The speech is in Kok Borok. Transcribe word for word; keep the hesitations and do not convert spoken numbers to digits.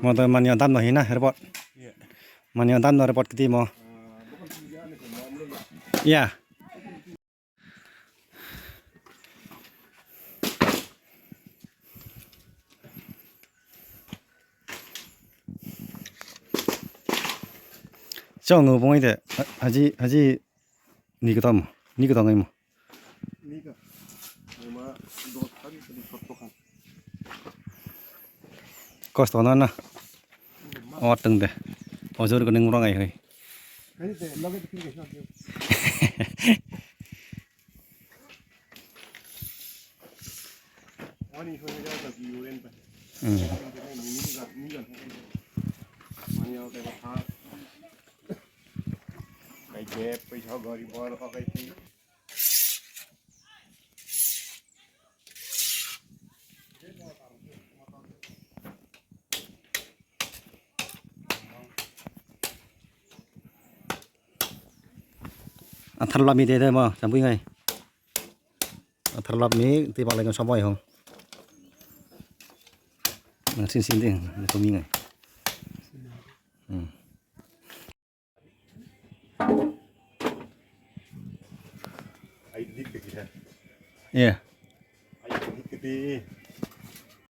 Mo to mani dam no hina report. Mani dam no report kiti mo. Ya. Chong no bongoi de. Haji, haji ni kotom, ni kotom ngai mo. Kosto no na. O tong de. Ojor ko ning rong ai hoi. Athar lami de de mo, champuingai. Athar lami, tei balai no somoi ho. Nang sing sing ding, ni kumi ngai. Hmm. Iya.